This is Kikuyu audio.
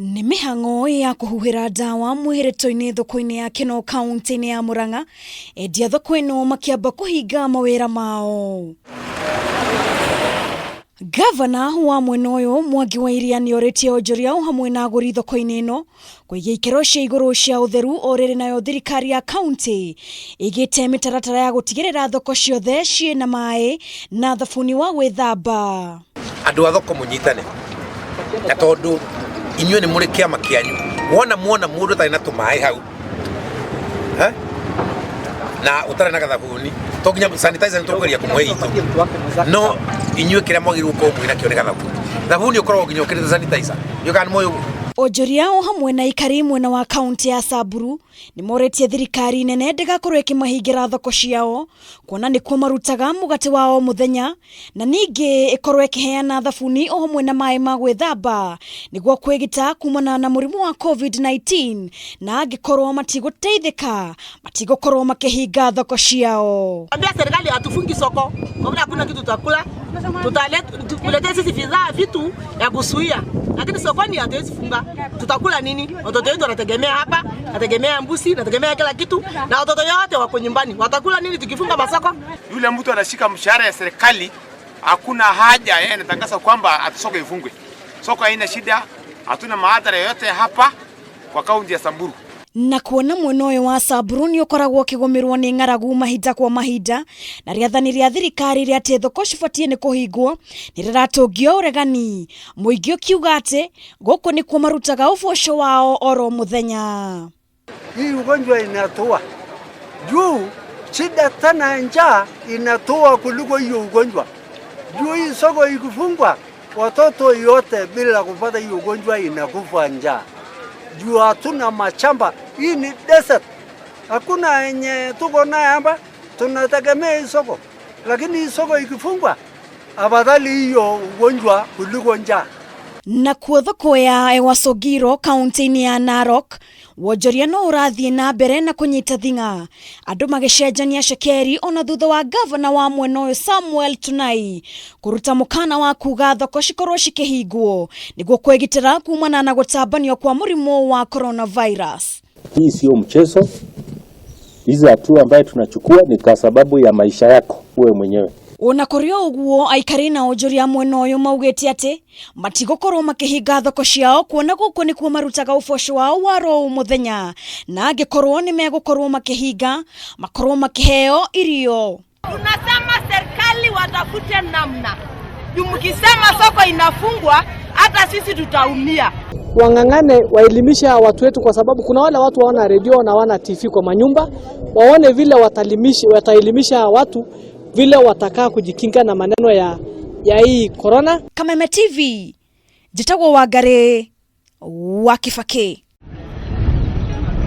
Nĩ mĩhang'o ya kũhuhĩra ndawa mwĩhĩrĩto-inĩ thoko-inĩ ya Kĩno kaunti-inĩ ya Murang'a, endia thoko ĩno makĩamba kũhinga mawĩra mao. Gavana wa mwena ũyũ Mwangi wa Iria nĩorĩtie onjoria o hamwe na agũri thoko-inĩ ĩno kũiga ikĩro cia igũrũ cia ũtheru o rĩrĩ nayo thirikari ya kaunti ĩigĩte mĩtaratara ya gũtigĩrĩra thoko ciothe ciĩ na maĩ na thabuni wa gwĩthamba. Andũ a thoko mũnyitane, na tondũ inyuĩ nĩ mũrĩ kĩama kĩanyu, wona muona mũndũ ũtarĩ na tũmaĩ hau, eh? Na ũtarĩ na gathabuni, to nginya sanitizer nĩ tũkũgeria kũmũhe itũ, no inyuĩ kĩrĩa mwagĩrĩirwo gũkorwo mwĩ nakĩo nĩ gathabuni. Thabuni ũkoragwo nginya ũkĩrĩte sanitizer. Ndiũĩ kana nĩ mũĩ ũguo. Onjoria o hamwe na aikari mwena wa kaunti ya Samburu nĩ morĩtie thirikari nene ndĩgakorwo ĩkĩmahingĩra thoko ciao kuona nĩkuo marutaga mũgate wa o mũthenya na ningĩ ĩkorwo ĩkĩheana thabuni o hamwe na maĩ ma gwĩthamba nĩguo kwĩgita kumana na mũrimũ wa COVID-19, na angĩkorwo matigũteithĩka matigũkorwo makĩhinga thoko ciao. Ambia serikali hatufungi soko kwa vile hakuna kitu tutakula, tuletea sisi bidhaa vitu ya kuzuia, lakini sokoni hatuwezi funga. Tutakula nini? Watoto wetu wanategemea hapa, nategemea mbuzi, nategemea kila kitu, na watoto wote wako nyumbani, watakula nini tukifunga masoko? Yule mtu anashika mshahara ya serikali, hakuna haja yeye anatangaza kwamba ati soko ifungwe. Soko haina shida, hatuna madhara yoyote hapa kwa kaunti ya Samburu. Na kuona mwena ũyũ wa Samburu nĩ ũkoragwo ũkĩgũmĩrwo nĩ ng'aragu mahinda kwa mahinda, na rĩathani rĩa thirikari rĩa atĩ thoko cibatiĩ nĩ kũhingwo nĩ rĩratũngio ũregani, mũingĩ ũkiuga atĩ gũkũ nĩkuo marutaga ũboco wao oro mũthenya. Hii ugonjwa inatoa juu shida tena, njaa inatoa kuliko hiyo ugonjwa. Juu hii soko ikifungwa, watoto yote bila kupata hiyo ugonjwa inakufa njaa. Juu hatuna mashamba, hii ni desert, hakuna yenye tuko naye hapa, tunategemea hii soko, lakini hii soko ikifungwa, afadhali hiyo ugonjwa kuliko njaa. Nakuo thoko ya Ewasogiro kaunti-inĩ ya Narok, wonjoria no ũrathiĩ na mbere na kũnyita thing'a, andũ magĩcenjania cekeri ona thutha wa gavana wa mwena ũyũ Samuel Tunai kũruta mũkana wa kuga thoko cikorwo cikĩhingwo nĩguo kwĩgitĩra kumana na gũtambanio kwa mũrimũ wa coronavirus. Hii sio mchezo. Hizi hatua ambayo tunachukua ni kwa sababu ya maisha yako wewe mwenyewe. Ona kũrĩ o ũguo, aikari na onjoria mwena ũyũ maugĩte atĩ matigũkorwo makĩhinga thoko ciao kuona gũkũ nĩkuo marutaga ũboco wao wa ro mũthenya, na angĩkorwo nĩ megũkorwo makĩhinga makorwo makĩheo irio. Tunasema serikali watafute namna juu, mkisema soko inafungwa hata sisi tutaumia. Wang'ang'ane waelimisha watu wetu, kwa sababu kuna wale watu hawana redio na hawana TV kwa manyumba, waone vile wataelimisha watu vile watakaa kujikinga na maneno ya hii corona. Kameme TV, njĩtagwo Wangari wa Kibaki.